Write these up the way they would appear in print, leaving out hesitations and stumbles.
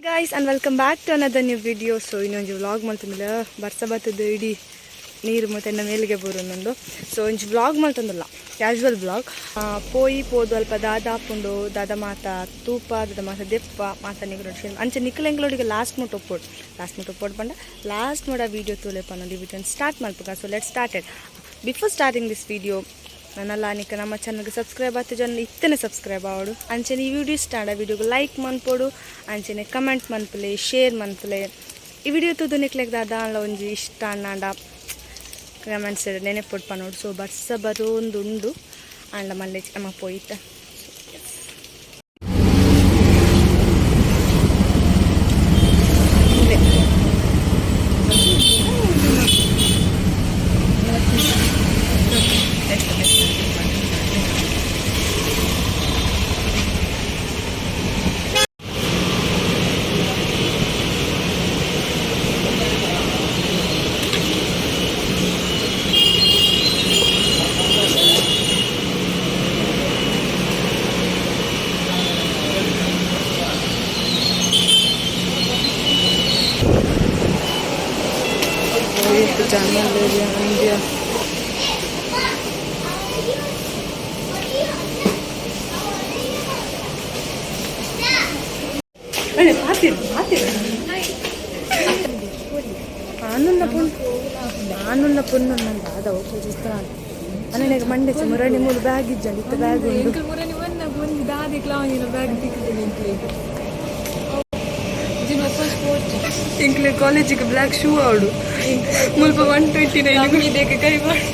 Guys, and welcome back to another new video. So ಇನ್ನೊಂದು vlog ಮಲ್ತಂದಿಲ್ಲ. ಬರ್ಸ ಬತ್ತದ, ಇಡೀ ನೀರು ಮತ್ತು ಎನ್ನ ಮೇಲಿಗೆ ಬರೋನುಂಡು. ಸೊ ಒಂಜಿ ವ್ಲಾಗ್ ಮಲ್ತಂದಿಲ್ಲ, ಕ್ಯಾಶುವಲ್ ವ್ಲಾಗ್. ಪೋಯಿ ಪೋದು ಅಲ್ಪ ದಾದ ಆಪುಂಡು, ದಾದ ಮಾತ ತೂಪ, ದಾದ ಮಾತ ದೆಪ್ಪ ಮಾತ ನಿಕುಲು ಅಂಚೆ ನಿಕಲೆಂಗ್ಲೋಡಿಗೆ ಲಾಸ್ಟ್ ಮುಟ್ಟ ಒಪ್ಪೋಡು, ಲಾಸ್ಟ್ ಮುಟ್ಟ ಒಪ್ಪೋಡು ಪಂಡ ಲಾಸ್ಟ್ ಮುಟ ವೀಡಿಯೋ ತೂಲೆ ಪನ್ನೊಂದು ವಿಡಿಯೋ ಸ್ಟಾರ್ಟ್ ಮಲ್ಪುಗ. So let's started. Before starting this video, ನನ್ನಲ್ಲ ನಿಕ ನಮ್ಮ ಚಾನಲ್ಗೆ ಸಬ್ಸ್ಕ್ರೈಬ್ ಆತ ಜನ ಇತ್ತನೆ ಸಬ್ಸ್ಕ್ರೈಬ್ ಆವಡು. ಅಂಚನೆ ಈ ವಿಡಿಯೋ ಇಷ್ಟ ವಿಡಿಯೋಗೆ ಲೈಕ್ ಮನ್ಪೊಡು, ಅಂಚನೆ ಕಮೆಂಟ್ ಮನ್ಪುಲೆ, ಶೇರ್ ಮನ್ಪುಲೆ. ಈ ವಿಡಿಯೋ ತೂದು ನಿಕ್ಲೆಗ್ ದಾದ ಅಲ್ಲ ಒಂಜಿ ಇಷ್ಟ ಅಣ್ಣಾಂಡ ಕಮೆಂಟ್ಸ್ ನೆನೆಪೊಡು ಪನೋಡು. ಸೊ ಬರ್ಸ ಬರೋಂದು ಉಂಡು ಅಂಡ ಮಲ್ಲೆ ನಮ್ಮ ಪೋಯಿತ. ಜನ. ಪಾತಿರು ಪಾತಿರು. ಆನುన్న ಪೊಣ್ಣು, ಆನುన్న ಪೊಣ್ಣು ನನ್ನ ದಾದ ಹೋಗ್ತಾನೆ. ನನಗೆ ಮಂಡೆ ಮುರಣಿ ಮೂಲು ಬ್ಯಾಗ್ ಇಜ್ಜಂడి ಇತ್ತ ಬ್ಯಾಗ್ ಉಂಡು. ಮುರನಿ ಒನ್ನ ಒಂಜಿ ದಾದಿಕ್ಲ ಒಂಜಿನ ಬ್ಯಾಗ್ ತಿಕ್ಕಿದೆ ಎಂಕ್ಲೆಗ್. ಎಂಕ್ಲೆ ಕಾಲೇಜಿಗೆ ಬ್ಲ್ಯಾಕ್ ಶೂ ಆವಡು ಮುಲ್ಪ 129. ಇದಕ್ಕೆ ಕೈ ಮಾಡಿ.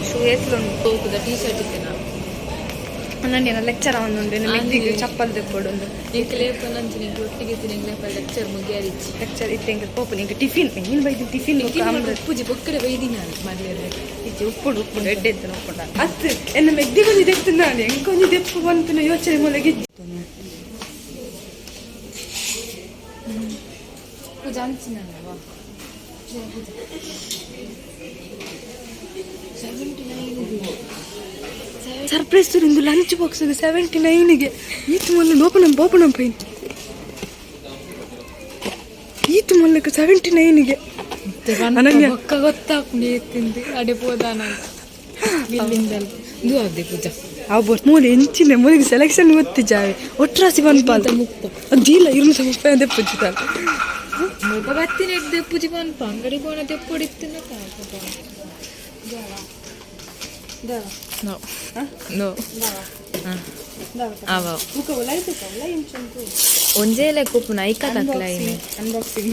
ಶೂ ಏತ್ಲುಂಡು. ಹೋಗುದ ಟೀ ಶರ್ಟ್ ಇತ್ತಿನ. ನನ್ನ ಲೆಕ್ಚರ್ ಅವನುಂಡು ಮೆಗ್ದಿಗೆ ಚಪ್ಪಲ್ ದೆಪ್ಪೊಡು. ಎಂಕ್ಲೆ ನಂಚಿನ ಎಂಕ್ಲೆ ಒಟ್ಟಿಗೆ ಇತ್ತಿನ ಎಂಕ್ಲೆ ಲೆಕ್ಚರ್ ಮುಗಿಯಾರಿಚ್ಚಿ. ಲೆಕ್ಚರ್ ಇತ್ತೆ ಎಂಕಲ್ ಪೋಪುನ. ಎಂಕ್ ಟಿಫಿನ್ ಏನ್ ಬೈದು ಟಿಫಿನ್. ಉಪ್ಪುಜಿ ಬೊಕ್ಕಡೆ ಬೈದಿನ ಮದ್ವೆ. ಇಜ್ಜಿ, ಉಪ್ಪುಡು ಉಪ್ಪುಡು ಎಡ್ಡೆ ಇತ್ತು ಉಪ್ಪುಂಡ ಅತ್ತು. ಎನ್ನ ಮೆಗ್ದಿ ಕೊಂಜಿ ದೆಪ್ತು, ನಾನು ಎಂಕೊಂಜಿ ದೆಪ್ಪು ಬಂತು ಯೋಚನೆ ಮೂಲಕ. ಪೂಜೆ ಅಂಚಿನ 79. ಸರ್ಪ್ರೈಸ್ ಇಂದು ಲಂಚ್ ಬಾಕ್ಸ್ 79ಗೆ. ಈತು ಮೊನ್ನೆ ಓಪನ್ ಓಪನ್ ಪೈನ್ ಈತು ಮೊಲ್ಲಕ್ಕೆ 79ಗೆ. ಅನನ್ಯ. ಬೊಕ್ಕ ಗೊತ್ತಾಪುಂಡು ತಿಂದು ಅಡೆ ಪೋದಾನ ಬಿಲ್ಲಿಂದಲ್ ಇದು ಅದೇ ಪೂಜಾ. ಅವು ಮೂಲೆ ಎಂಚಿನ ಮೂಲಿಗೆ ಸೆಲೆಕ್ಷನ್ ಗೊತ್ತಿಜಾವೆ ಒಟ್ರಾಸಿ ಪನ್ಪಾಲ್. ಮುಪ್ಪ. ಅದಿಲ್ಲ 230 ದೆಪ್ಪುಜಿತ. ಮುಲ್ಪ ಬತ್ತಿನ ದೆಪ್ಪುಜಿ ಪನ್ಪ ಅಂಗಡಿ ಪೋನ ದೆಪ್ಪುಡಿತ್ತಿನ. ನೋ ನೋ ಅವ ಒಂಜೇ ಲೆಕ್ಕ ಉಪ್ಪುನ ಐಕ ತಕ್ಲ. ಅನ್ಬಾಕ್ಸಿಂಗ್.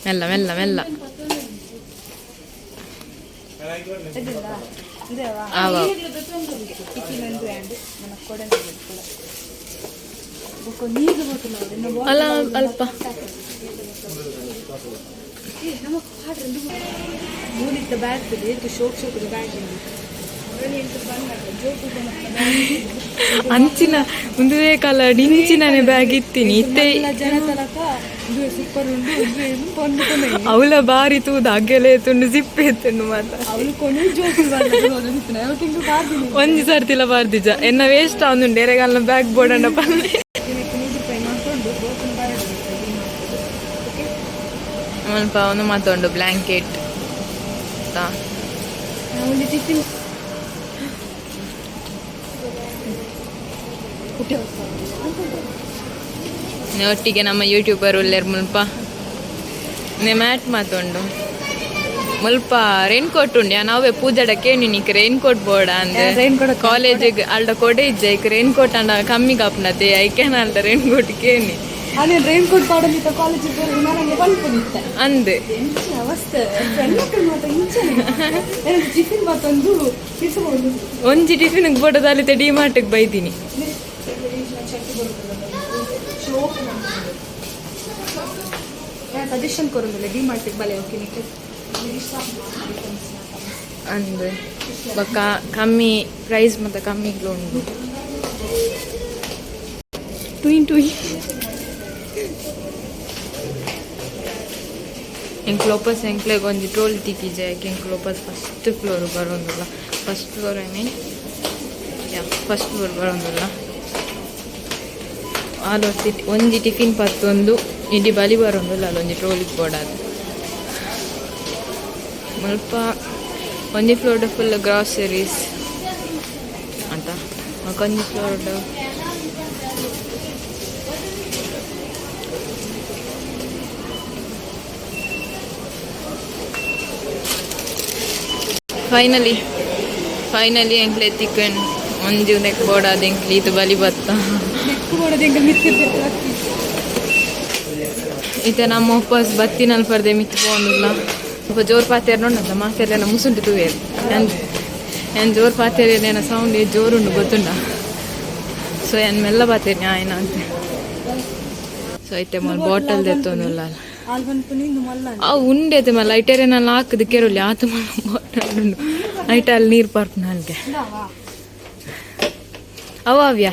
ಮೆಲ್ಲ ಮೆಲ್ಲ ಮೆಲ್ಲ ಅವ. ಅಲ್ಲ ಅಲ್ಪ. ಮೂಲಿತ್ತ ಬ್ಯಾಗ್ ಏತು ಶೋಕ್ ಶೋಕ್ ಬ್ಯಾಗ್. ಅಂಚಿನ ಒಂದುವೇ ಕಲರ್ ಇಂಚಿನನೆ ಬ್ಯಾಗ್ ಇತ್ತೀನಿ ಇತ್ತೆ. ಜನ ತನಕ ಇದು ಸೂಪರ್ ಉಂಡು ಇದು ಪಂಡು. ಅವಳ ಬಾರಿ ತೂದು ಅಗ್ಗೆಲೆ ತುಂಡು ಸಿಪ್ಪೆ ತುಂಡು ಮಾತ. ಅವಳು ಕೊನೆ ಜೋಕು. ಒಂಜಿ ಸರ್ತಿಲ ಬಾರ್ದಿಜ ಎನ್ನ ವೇಸ್ಟ್ ಅವನು ಎರೆಗಾಲ್ನ ಬ್ಯಾಗ್ ಬೋಡಣ್ಣ ಪನ್ನೆ. 100 ರೂಪಾಯಿ ಮಾಡ್ಕೊಂಡು. ಅಲ್ಪ ಅವನು ಮಾತೊಂಡು ಬ್ಲಾಂಕೆಟ್. ಒಂದು ಟಿಫಿನ್. ಒಟ್ಟಿಗೆ ನಮ್ಮ ಯೂಟ್ಯೂಬರ್ ಉಲ್ಲೇರ್ ಮುಲ್ಪ ನೆ ಮ್ಯಾಟ್ ಮಾತೊಂಡು. ಮುಲ್ಪ ರೈನ್ ಕೋಟ್ ಉಂಡು. ನಾವೇ ಪೂಜಾಡ ಕೇಳಿ ನಿಕ್ ರೈನ್ ಕೋಟ್ ಬೋಡ ಅಂದೆ. Raincoat. ಕಾಲೇಜಿಗೆ ಅಲ್ಡ ಕೊಡೆ ಇಜ್ಜ ಐಕ್ ರೈನ್ ಕೋಟ್ ಅಂಡ ಕಮ್ಮಿ ಕಾಪುನತೆ ಐಕೆನ ಅಲ್ಡ ರೈನ್ ಕೋಟ್ ಕೇನಿ. ಅದೇ ರೈನ್ ಕೋಟ್ ಪಾಡಲಿತ್ತ ಕಾಲೇಜ್ ನನಗೆ ಪನ್ಪುದಿತ್ತ. ಅಂದೆ. ಎಂಚಿನ ಅವಸ್ಥೆ ಹೆಣ್ಮಕ್ಳು ಮಾತ್ರ ಇಂಚನೆ. ಟಿಫಿನ್ ಮಾತೊಂದು ತಿರ್ಸಬಹುದು. ಒಂಜಿ ಟಿಫಿನ್ ಬೋಡದಾಲಿತೆ ಡಿ ಮಾರ್ಟಿಗೆ ಬೈದಿನಿ. ಶೋಕ್ ಸಜೆಷನ್ ಕೊರೊಂದಿಲ್ಲ ಡಿ ಮಾರ್ಟಿಗೆ ಬಲೆ ಓಕೆ ನಿಕ್ಕೆ. ಅಂದೆ ಬೊಕ್ಕ ಕಮ್ಮಿ ಪ್ರೈಸ್ ಮತ್ತೆ ಕಮ್ಮಿ ಉಂಡು. ಟುಯಿನ್ ಟುಯಿನ್. ಎಂಕ್ಲೋಪಸ್ ಎಂಕ್ಲೆಗ್ ಒಂಜಿ ಟ್ರೋಲಿ ತಿಕ್ಕಿಜೆ ಎಂಕ್ಲೋಪಸ್ ಫಸ್ಟ್ ಫ್ಲೋರ್ ಬರೋಂದುಲ್ಲ. First floor, I mean, yeah, first floor ಬರೋಂದುಲ್ಲ. ಆಲ್ ಒಂಜಿ ಟಿಫಿನ್ ಪತ್ತೊಂದು ಇಡೀ ಬಲಿ ಬರೋಂದುಲ್ಲ. ಅಲ್ಲೊಂಜಿ ಟ್ರೋಲಿ ಬೋಡಾದ್ ಮುಲ್ಪ ಒಂಜಿ ಫ್ಲೋರ್ ಫುಲ್ ಗ್ರಾಸರೀಸ್ ಅಂತ, ಒಂಜಿ ಫ್ಲೋರ್ ಫೈನಲಿ ಫೈನಲಿ ಎಂಕ್ಲೆ ತಿಕ್ಕನ್ ಒಂಜಿ ಉಂದೆಕ್ ಬೋಡಾದ್ ಎಂಕ್ಲೆ ಈತ್ ಬಲಿ ಬತ್ತ. ಇತ್ತೆ ನಮ್ಮ ಉಪಸ್ ಬತ್ತಿನಲ್ಪರ್ದೆ ಮಿತ್ತ್ ಪೋವೊಂದುಲ್ಲ. ಸ್ವಲ್ಪ ಜೋರು ಪಾತೆರ್ ನೋಡಂತ ಮಾತೆರ್ಲೆನ ಮುಸುಂಟು ತೂವೇರು. ಯಾನ್ ಯಾನ್ ಜೋರು ಪಾತೆರೇನ ಸೌಂಡ್ ಜೋರುಂಡು ಗೊತ್ತುಂಡ. ಸೊ ಯಾನ್ ಮೆಲ್ಲ ಪಾತೆರ್ನಿ ಆಯ್ನ ಅಂತೆ. ಸೊ ಐತೆ ಮಲ್ ಬಾಟಲ್ ದೆತ್ತೊಂದುಲ್ಲ. ಅವು ಉಂಡೈತೆ ಮಲ್ಲ ಐಟೇರೆ ಹಾಕುದು ಕೆರೊಲಿ ಆತು ಮಲ್ಲ ಬಾಟಲ್ ಉಂಡು. ಐಟ ಅಲ್ಲಿ ನೀರು ಪರ್ಪುನ ಅಲ್ಗೆ ಅವು ಅವ್ಯಾ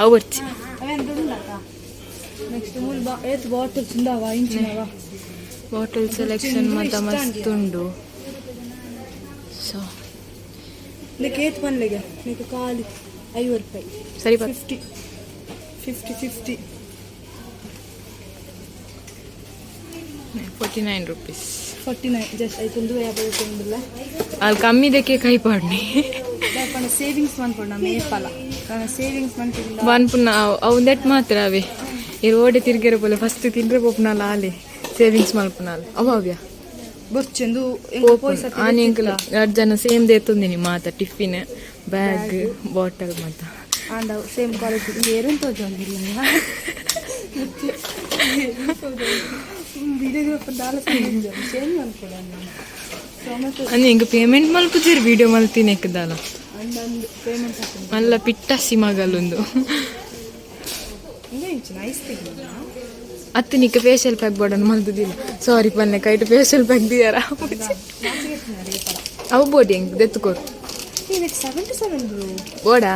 ಅವು ಬರ್ಚಿ. ಬಾಟಲ್ ಸೆಲೆಕ್ಷನ್ ಮಾತ ಮಸ್ತ್ ಉಂಡು. ಸೊ ಏತ್ ಪನ್ಲೆಗೆ ನಿಕ್ ಖಾಲಿ 50 ರೂಪಾಯಿ. ಸರಿ. 50 50 50. ₹49. 49 ಜಸ್ಟ್ ಐತೊಂದು ವ್ಯಾಪಾರ. ಅಲ್ಲಿ ಕಮ್ಮಿದಕ್ಕೆ ಕೈ ಪಾಡ್ನಿ. ಪಂಡ ಸೇವಿಂಗ್ಸ್ ಮನ್ಪೊಡು ನಮ್ಮ ಏಪಲ ಸೇವಿಂಗ್ಸ್ ಮನ್ಪಿಲ್ಲ. ಪನ್ಪುನ ಅವು that ಮಾತ್ರ ಅವೇ ಈ ರೋಡೆ ತಿರ್ಗೆರ ಪೋಲೆ ಫಸ್ಟ್ ತಿಂದ್ರೆ ಪೋಪುನಾಲ ಆಲೆ ಸೇವಿಂಗ್ಸ್ ಮಲ್ಪುನಾಲ ಅವ ಅವ್ಯಾ. ಬೊರ್ಚೆಂದು. ಆನಿ ಅಂಕಲ್ ಎರಡು ಜನ ಸೇಮ್ ದೇತೊಂದಿನಿ ಮಾತ ಟಿಫಿನ್ ಬ್ಯಾಗ್ ಬಾಟಲ್ ಮಾತ. ಆಂಡ ಸೇಮ್ ಕಾಲೇಜ್ ಏರುನ್ ತೋಜೊಂದಿಲ್ಲ. ವಿಡಿಯೋಗ್ರಾಫರ್ ದಾಲ ಸೇಮ್ ಮನ್ಪೊಡು. ಅಂದ್ ಎಂಕ್ ಪೇಮೆಂಟ್ ಮಲ್ಪುಜೆರ್ ವಿಡಿಯೋ ಮಲ್ತಿನ ಎಕ್ಕದಾಲ. ಅಂಡ್ ಪೇಮೆಂಟ್ ಹಾಕೊಂಡು. ಮಲ್ಲ ಪಿಟ್ಟಸಿ ಮಗಲುಂದು. ನೈಸ್. ಅತ್ತು ನಿಕ್ಕ ಫೇಶಿಯಲ್ ಪ್ಯಾಕ್ ಬೋಡನ್ ಮಲ್ತುದಿಲ್ಲ. ಸಾರಿ ಪನ್ನೆ ಕೈಟ್ ಫೇಶಿಯಲ್ ಪ್ಯಾಕ್ ದಿಯರ. ಅವು ಬೋಡಿ ಎಂಕ್ ದೆತ್ತು ಕೊರು. 77 ಬ್ರೋ. ಬೋಡಾ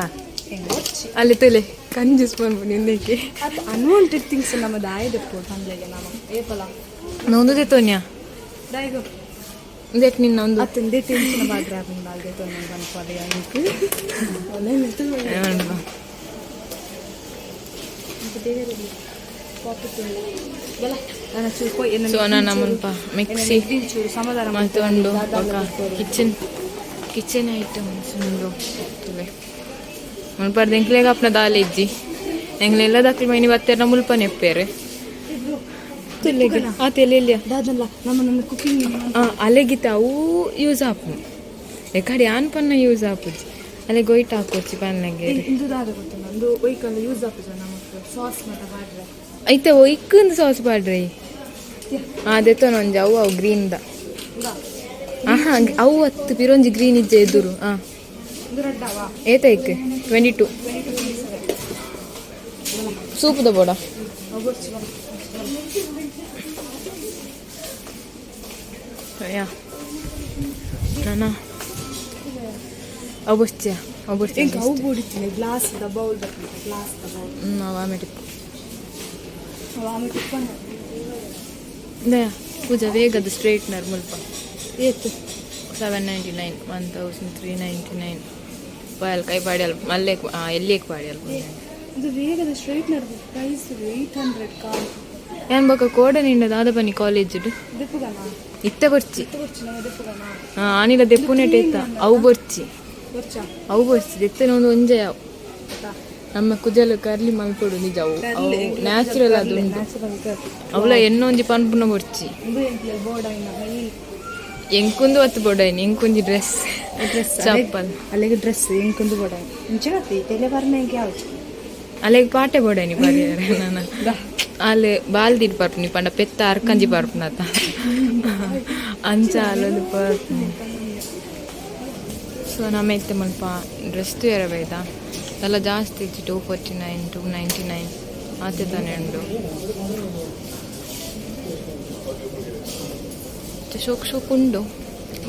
ಅಲ್ಲಿ ತಲೆ ಕಂಜೂಸ್ ಮನ್ಪುನಿ ಇಂದಕ್ಕೆ. ಅದು ಅನ್ವಾಂಟೆಡ್ ಥಿಂಗ್ಸ್ ನಮ್ಮ ದಾಯದಪ್ಪು ಪನ್ಲೆಗೆ ನಮ್ಮ ಏಪಲ. ನೊಂದು ದೆತ್ತೋನ್ಯಾ. ದಾಯಿಗು. ಇಂದೆಟ್ ನಿನ್ನ ಒಂದು. ಅತ್ತಂದೆ ಟೆನ್ಷನ್ ಬಾಗ್ರೆ ಆಪುಂಡು ಬಾಲ್ಗೆ ತೊಂದರೆ ಪನ್ಪಾಲೆ ಎಂಕ್ ಒಳ್ಳೆ ಮೆತ್ತು. ಸೊ ನಾನು ಮುಲ್ಪ ಮಿಕ್ಸಿ ಸಮಾಧಾನ. ಮತ್ತೊಂದು ಬೊಕ ಕಿಚನ್ ಕಿಚನ್ ಐಟಮ್ಸ್ ಉಂಡು ತುಲೆ. ಮುಲ್ಪರ್ದು ಎಂಕ್ಲೆಗ್ ಆಪ್ನ ದಾಲ ಇಜ್ಜಿ. ಎಂಕ್ಲೆಲ್ಲ ದಕ್ಲು ಮೈನಿ ಬತ್ತೆರ್ನ ಮುಲ್ಪನೆ ಎಪ್ಪೇರು ಆ ತೆಲೆಲಿಯ. ದಾದಲ್ಲ ನಮ್ಮ ನಮ್ಮ ಕುಕಿಂಗ್. ಅಲೆಗಿತ್ತ ಅವು ಯೂಸ್ ಆಪು ಎಕಡೆ ಆನ್ ಪನ್ನ ಯೂಸ್ ಆಪುಜಿ. ಅಲೆ ಗೊಯ್ಟ್ ಹಾಕೋಚಿ ಪನ್ನಗೆ. ಇಂದು ದಾದ ಗೊತ್ತುಂಡು ಒಂದು ಒಯ್ಕಲ್ಲ ಯೂಸ್ ಆಪುಜ ನಮಕ್ ಸಾಸ್ ಮಾತ ಪಾಡ್ರೆ. ಐತೆ ಒಯ್ಕಂದು ಸಾಸ್ ಪಾಡ್ರಿ. ದೆತ್ತೊನ ಒಂಜಿ ಅವು ಅವು ಗ್ರೀನ್ the. ಆಹಾ, ಅವು ಅತ್ತು ಪಿರೊಂಜಿ ಗ್ರೀನ್ ಇಜ್ಜೆ ಎದುರು ಆ. ಇಂದು ರಡ್ಡಾವಾ? ಏತೈಕ್ 22 ಸೂಪುದ ಬೋಡ. ಯಾ ನಾನಾ ಅವು ಬಸ್ತಿಯಾ ಅವು ಬರ್ತೀಯ. ಎಂಕ್ ಅವು ಬೋಡಿತ್ತಿನಿ ಗ್ಲಾಸ್ the bowl ಬರ್ಪುಂಡು ಗ್ಲಾಸ್ the bowl. ಹ್ಞೂ, ಅವು ಆಮೇಲೆ. ಅವು ಆಮೇಲೆ ಇಪ್ಪಂಡು. ದಯಾ ಪೂಜಾ ವೇಗದ ಸ್ಟ್ರೈಟ್ನರ್ ಮುಲ್ಪ. ಏತ್? 799, 1399. ಬಾಯಲ್ ಕೈ ಪಾಡ್ಯಲ್ ಮಲ್ಲೇಕ್ ಎಲ್ಲಿಯಕ್ ಪಾಡ್ಯಲ್. ಇದು ವೇಗದ ಸ್ಟ್ರೈಟ್ನರ್ ಪ್ರೈಸ್ 800 ಕಾಲ್. ಯಾನ್ ಬೊಕ ಕೋಡೆ ನಿಂಡ ದಾದ ಬನ್ನಿ ಕಾಲೇಜ್. ದೆಪ್ಪುಗನ. ಇತ್ತೆ ಬರ್ಚಿ. ಇತ್ತೆ ಬರ್ಚಿ ನಮ್ಮ ದೆಪ್ಪುಗನ. ಆನಿಲ ದೆಪ್ಪುನೆಟ್ ಇತ್ತ ಅವು ಬರ್ಚಿ. ಬರ್ಚಾ. ಅವು ಬರ್ಚಿ ದೆತ್ತನ ಒಂದು ಒಂಜೆ ಅವು ನಮ್ಮ ಕುಜಲ್ ಕರ್ಲಿ ಮಲ್ಪೊಡು ನಿಜ. ಅವು ಅವು ನ್ಯಾಚುರಲ್ ಅದು ಉಂಡು. ನ್ಯಾಚುರಲ್. ಅವಲ ಎನ್ನೊಂಜಿ ಪನ್ಪುನ ಬರ್ಚಿ. ಇಂದು ಎಂಕ್ಲೆ ಬೋರ್ಡ್ ಆಯಿನ ಮೈನ್. ಎಂಕೊಂದು ಹೊತ್ತು ಬೋಡೈನಿ ಎಂಕೊಂಜಿ ಡ್ರೆಸ್. ಡ್ರೆಸ್. ಚಪ್ಪಲ್. ಅಲ್ಲಿಗೆ ಡ್ರೆಸ್ ಎಂಕೊಂದು ಬೋರ್ಡ್ ಆಯಿನ ಇಂಚಿನ ತೆಲೆ ಬರ್ನ ಎಂಕ್ ಯಾವ್ದು. ಅಲೆಗ್ ಪಾಟೆ ಬೋಡೈನಿ ಪರಿಯರೆ ನಾನ ಅಲೆ ಬಾಲ್ದಿಡ್ ಪರ್ಪುನಿ ಪಂಡ ಪೆತ್ತ ಅರ್ಕಂಜಿ ಪರ್ಪುನತ ಅಂಚ ಅಲ್ಲೊಂದು ಪರ್ಪುನಿ. ಸೊ ನಮ್ಮ ಇತ್ತೆ ಮುಲ್ಪ ಡ್ರೆಸ್ ತೂಯರ ಬೈದ. ಎಲ್ಲ ಜಾಸ್ತಿ ಇಜ್ಜಿ, 249, 299 ಆತೆ ತಾನೆ ಉಂಡು. ಶೋಕ್ ಶೋಕ್ ಉಂಡು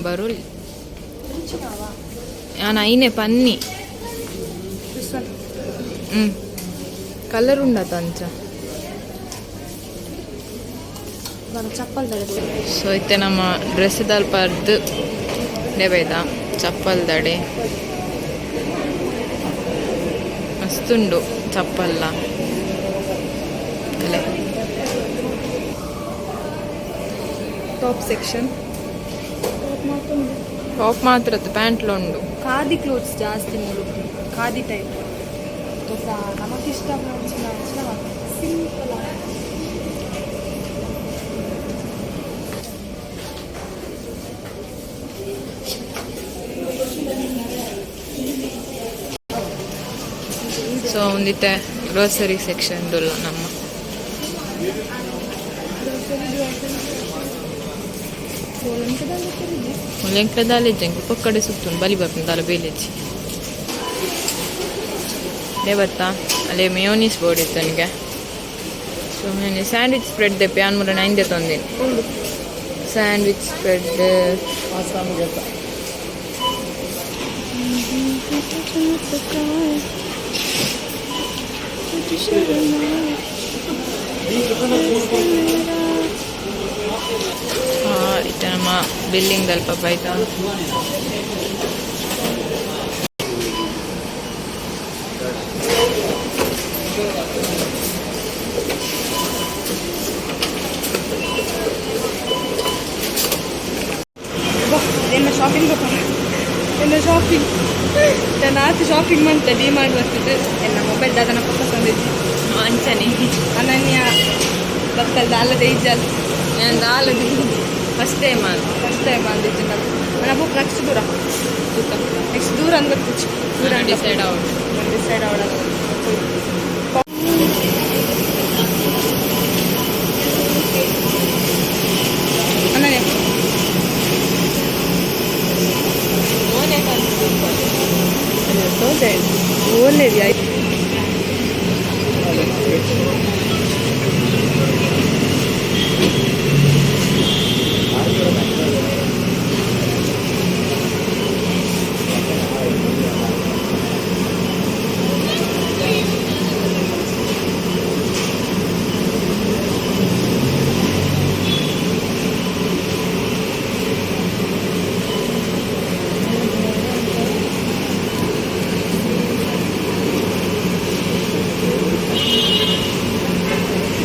ಬರೋಲಿ. ಯಾನ್ ಐನೆ ಪನ್ನಿ. ಹ್ಞೂ, ಕಲರ್ ಉಂಡತ ಅಂಚ. ಚಪ್ಪಲ್. ಸೊ ಇತ್ತೆ ನಮ್ಮ ಡ್ರೆಸ್ ದಲ್ಪರ್ದು ಡೆಬೈದ ಚಪ್ಪಲ್ ದಡೆ. ಮಸ್ತುಂಡು ಚಪ್ಪಲ್ಲ ಅಲ್ಲೇ. Top section. Top ಮಾತ್ರ, ಪ್ಯಾಂಟ್ಲ ಉಂಡು. ಖಾದಿ ಕ್ಲೋತ್ಸ್ ಜಾಸ್ತಿ ಮೂಲು, ಖಾದಿ ಟೈಪ್. ನಮಗಿಷ್ಟ ಸಿಂಪಲ್. ಸೊ ಒಂದಿತ್ತೆ ಗ್ರೋಸರಿ ಸೆಕ್ಷನ್ ನಮ್ಮ. ಮುಲೆಂಕ್ಲ ದಾಲೆಜ್ಜಿ ಪೊಕ್ಕಡೆ ಸುತ್ತುಂಡು ಬಲಿ ಬರ್ಪುಂಡು ದಾಲ ಬೇಲೆಜ್ಜಿ ಡೇ ಬತ್ತಾ. ಅಲ್ಲೇ ಮೆಯೋನೀಸ್ ಬೋರ್ಡ್ ಇತ್ತು ನನಗೆ. ಸೊ mayonnaise sandwich spread ದೆಪ್ಪಿ ಆನ್ ಮುರ ನೈಂದೆ ತೊಂದಿನಿ ಸ್ಯಾಂಡ್ವಿಚ್ ಸ್ಪ್ರೆಡ್. ಇತ್ತ ನಮ್ಮ ಬಿಲ್ಲಿಂಗ್ ಅಲ್ಪ ಆಯ್ತಾ. ಎನ್ನ ಶಾಪಿಂಗ್, ಎನ್ನ ಶಾಪಿಂಗ್, ನಾನು ಆತು ಶಾಪಿಂಗ್ ಮಂತ ಡಿ ಮಾಡಿ ಬರ್ತಿದ್ದು. ಎನ್ನ ಮೊಬೈಲ್ ದಾದನ ಫೋಕಸ್ ಒಂದಿತ್ತು. ಅಂಚನೆ. ಅನನ್ಯ ಬತ್ತಲ್ದ ಅಲ್ಲದೆ ಇಜ್ಜಲ್. ನಾನು ದಾಲ ಫಸ್ಟ್ ಟೈಮ್ ಅದು. ಫಸ್ಟ್ ಟೈಮ್ ಅಂದಿತ್ತು. ನಾನು ನನ್ನ ಬುಕ್ ನೆಕ್ಸ್ಟ್ ದೂರ, ನೆಕ್ಸ್ಟ್ ದೂರ ಅಂದ್ರೆ ದೂರ. ಡಿಸೈಡ್ ಅವಳು. ಡಿಸೈಡ್ ಅವಳ. ಅನನ್ಯ. ಓಲೇದಿ ಆಯ್ತು.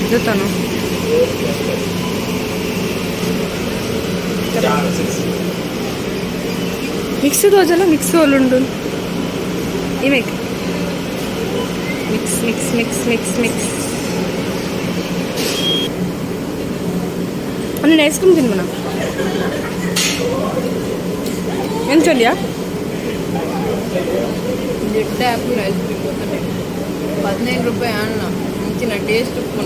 ಜೊತನು ಮಿಕ್ಸ್ ದೋಜಲ ಮಿಕ್ಸ್ ಉಂಡು. ಇಮೇಕ್ mix mix mix mix mix. ಅನ್ನ ಐಸ್ ಕ್ರೀಮ್ ತಿನ್ಬಣ ಎಂಚೊಂಡಿಯಾ? ದಿಟ್ಟ ಆ್ಯಪಲ್ ಐಸ್ ಕ್ರೀಮ್ ಗೊತ್ತುಂಟು. 15 ರೂಪಾಯಿ ಅಣ್ಣ, ಮುಂಚಿನ ಟೇಸ್ಟ್ ಉಪ್ಪು.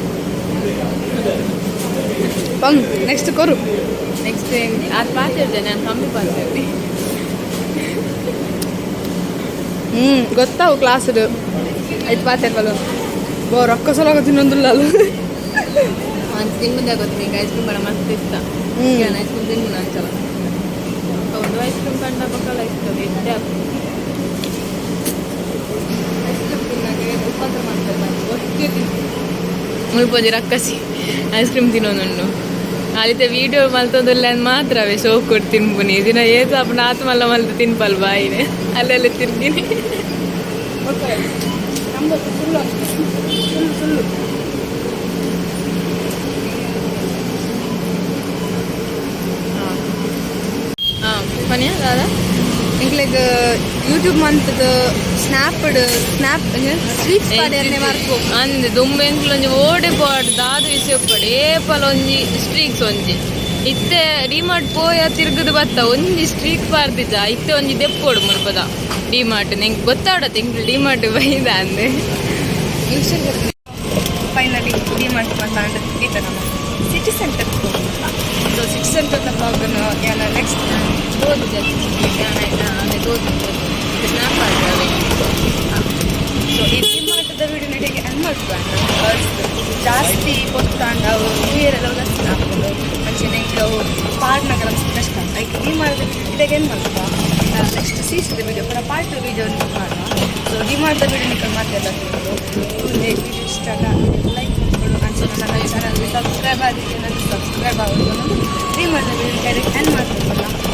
ಪಂಗ್ ನೆಕ್ಸ್ಟ್ ಕೊರು. ನೆಕ್ಸ್ಟ್ ಟೈಮ್ ಅದು ಪಾತಿರ್ದೆ, ನಾನು ಕಮ್ಮಿ ಪಾತಿರ್ದೆ. ಹ್ಞೂ, ಗೊತ್ತಾವು ಕ್ಲಾಸ್ಡು ಐದು ಪಾತಿರ್ಬಲ್ಲ ಬೋ ರೊಕ್ಕ ಸಲ ತಿನ್ನೊಂದಿಲ್ಲ ಅಲ್ಲ. ಅಂತ ತಿನ್ನುದೇ ಗೊತ್ತು ನಿಂಗೆ. ಐಸ್ ಕ್ರೀಮ್ ಬರ ಮಸ್ತ್ ಇಷ್ಟ. ನಾನು ಐಸ್ ಕ್ರೀಮ್ ತಿನ್ನು ಅಂಚಲ ಒಂದು ಐಸ್ ಕ್ರೀಮ್ ಕಂಡ ಪಕ್ಕಲ್ಲ ಇಷ್ಟ ಎಡ್ಡೆ. ಐಸ್ ಕ್ರೀಮ್ ತಿನ್ನಾಗೆ ಉಪದ್ರ ಮಾಡ್ತಾರೆ ಗೊತ್ತಿದೆ. ಮುಲ್ಪೊಂಜಿ ರಕ್ಕಸಿ ಐಸ್ ಕ್ರೀಮ್ ತಿನ್ನೋದುಂಡು. ಆದಿತ್ತೆ ವೀಡಿಯೋ ಮಲ್ತೊಂದುಲ್ಲ ಮಾತ್ರವೇ ಶೋಕ್ ಕೊಟ್ಟು ತಿನ್ಪುನಿ. ದಿನ ಏತು ಅಪ್ಪನ ಆತು ಮಲ್ಲ ಮಲ್ತು ತಿನ್ಪಲ್ ಬಾಯಿನೆ ಅಲ್ಲೆಲ್ಲ ತಿರ್ಗಿನಿ. ಓಕೆ, ನಮ್ಮದು ಸುಳ್ಳು ಸುಳ್ಳು ಸುಳ್ಳು. ಹಾಂ, ಪನಿಯಾ ದಾದಾ? ಎಂಕ್ಲೆಗ್ ಯೂಟ್ಯೂಬ್ ಮಂತ್ದ ಸ್ನ್ಯಾಪ್ಡ್ ಸ್ನ್ಯಾಪ್ ಸ್ಟ್ರೀಕ್ಸ್ ಪಾಡೆರ್ನೆ ಮಾರ್ಕು. ಅಂದ್ ದುಂಬು ಎಂಕ್ಲೊಂಜಿ ಓಡೆ ಪೋಡ್ ದಾದ ವಿಷಯ ಉಪ್ಪಡ್ ಏಪಲ ಒಂಜಿ ಸ್ಟ್ರೀಕ್ಸ್ ಒಂಜಿ ಇತ್ತೆ ಡಿಮಾರ್ಟ್ ಪೋಯ ತಿರ್ಗದು ಬತ್ತ ಒಂಜಿ ಸ್ಟ್ರೀಕ್ ಪಾರ್ದಿಜ. ಇತ್ತೆ ಒಂಜಿ ದೆಪ್ಪೋಡು ಮುಲ್ಪದ ಡಿಮಾರ್ಟ್ ಎಂಕ್ ಗೊತ್ತಾಡತ್ತೆ ಎಂಕ್ಲು ಡಿಮಾರ್ಟ್ ಬೈದ ಅಂದೆ. ಫೈನಲಿ ಡಿ ಮಾರ್ಟ್ ಮಾತಾಂಡ್ ಈತ ನಮ್ಮ ಸಿಟಿ ಸೆಂಟರ್. ಸೊ ಸಿಟಿ ಸೆಂಟರ್ ಬ್ಲಾಗ್ ಯಾನ ನೆಕ್ಸ್ಟ್. ತೋದು ತೋದು ಸ್ನ್ಯಾಪ್ ಆಡ್ತಾರೆ. ಸೊ ಈ ಡಿ ಮಾರ್ಟ್ದ ವಿಡಿಯೋ ನಡೆಗೆ ಅನ್ ಮಾಡ್ಕೊಂಡು ಜಾಸ್ತಿ ಪೊತ್ತಾಂಡ ಅವು ನ್ಯೂ ಇಯರ್ ಎಲ್ಲ ಕಷ್ಟ ಆಗ್ತದೆ. ಅಂಚನೆ ಎಂಕ್ಲು ಅವು ಪಾಡ್ನಾಗ ನಮ್ಗೆ ಕಷ್ಟ. ಲೈಕ್ ಡಿ ಮಾರ್ಟ್ ಇದಾಗ ಏನು ಮಾಡ್ತಾ ನೆಕ್ಸ್ಟ್ ಸೀಸದ ವಿಡಿಯೋ ಪೂರ ಪಾರ್ಟ್ ವಿಡಿಯೋ ಮಾಡುವ. ಸೊ ಡಿ ಮಾರ್ಟ್ದ ವಿಡಿಯೋ ನಿಕ್ಕ ಮಾತೆಲ್ಲ ವಿಡಿಯೋ ಇಷ್ಟ ಲೈಕ್ ಮಾಡ್ಕೊಂಡು. ಸೊ ನನ್ನ ಚಾನಲ್ ಸಬ್ಸ್ಕ್ರೈಬ್ ಆದಿತ್ತೆ, ಸಬ್ಸ್ಕ್ರೈಬ್ ಆಗೋದು. ಮಾಡ್ತಾರೆ.